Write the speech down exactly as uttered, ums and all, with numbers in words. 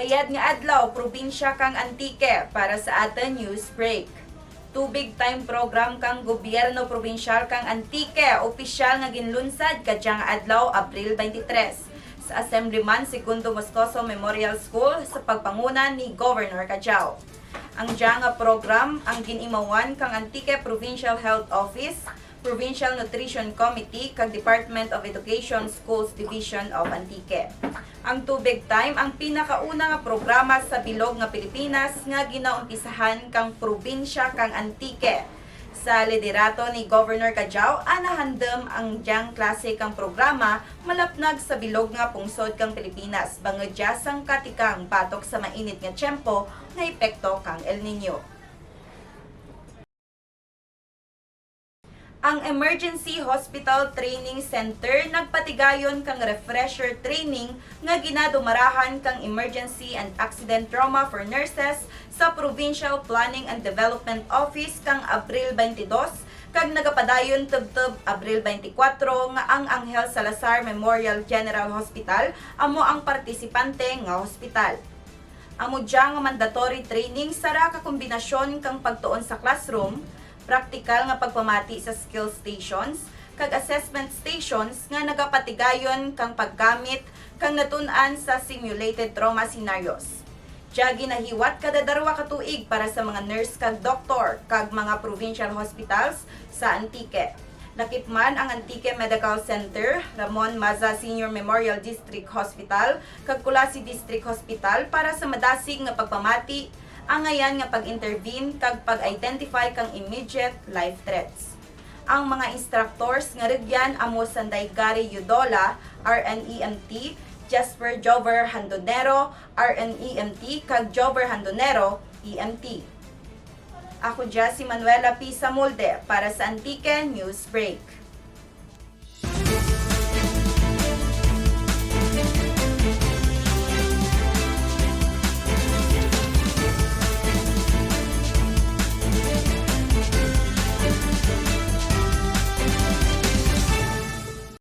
Mayad nga adlaw, probinsya kang Antique, para sa atun news break. Tubig Time program kang gobyerno probinsyal kang Antique, opisyal nga ginlunsad kadya nga adlaw, Abril twenty-three, sa Assemblyman Segundo Moscoso Memorial School sa pagpanguna ni Governor Cadiao. Ang dya nga program ang gin-imawan kang Antique Provincial Health Office, Provincial Nutrition Committee, kag Department of Education Schools Division of Antique. Ang Tubig Time ang pinakauna nga programa sa bilog nga Pilipinas nga ginaumpisahan kang probinsya kang Antique. Sa liderato ni Governor Cadiao, ana handum ang dyang klase kang programa malapnag sa bilog nga pungsod kang Pilipinas, bangud dya sangka tikang batok sa mainit nga tiyempo nga epekto kang El Niño. Ang Emergency Hospital Training Center nagpatigayon kang refresher training nga ginadumarahan kang Emergency and Accident Trauma for Nurses sa Provincial Planning and Development Office kang Abril twenty-two, kag nagapadayon tubtub Abril twenty-four nga ang Angel Salazar Memorial General Hospital amo ang partisipante nga hospital. Amo dya nga mandatory training sara ka kombinasyon kang pagtuon sa classroom, praktikal nga pagpamati sa skill stations, kag assessment stations nga nagapatigayon kang paggamit kang natun-an sa simulated trauma scenarios. Dya ginahiwat kada darwa ka tuig para sa mga nurse kag doktor kag mga provincial hospitals sa Antique. Lakip man ang Antique Medical Center, Ramon Maza Senior Memorial District Hospital, kag Culasi District Hospital para sa madasig nga pagpamati, angayan nga pag-intervene kag pag-identify kang immediate life threats. Ang mga instructors nga rugyan amo sanday Gary Yudola, R N E M T, Jasper Jover Handonero, R N E M T, kag Jover Handonero, E M T. Ako dya si Manuela P. Samulde para sa Antique News Break.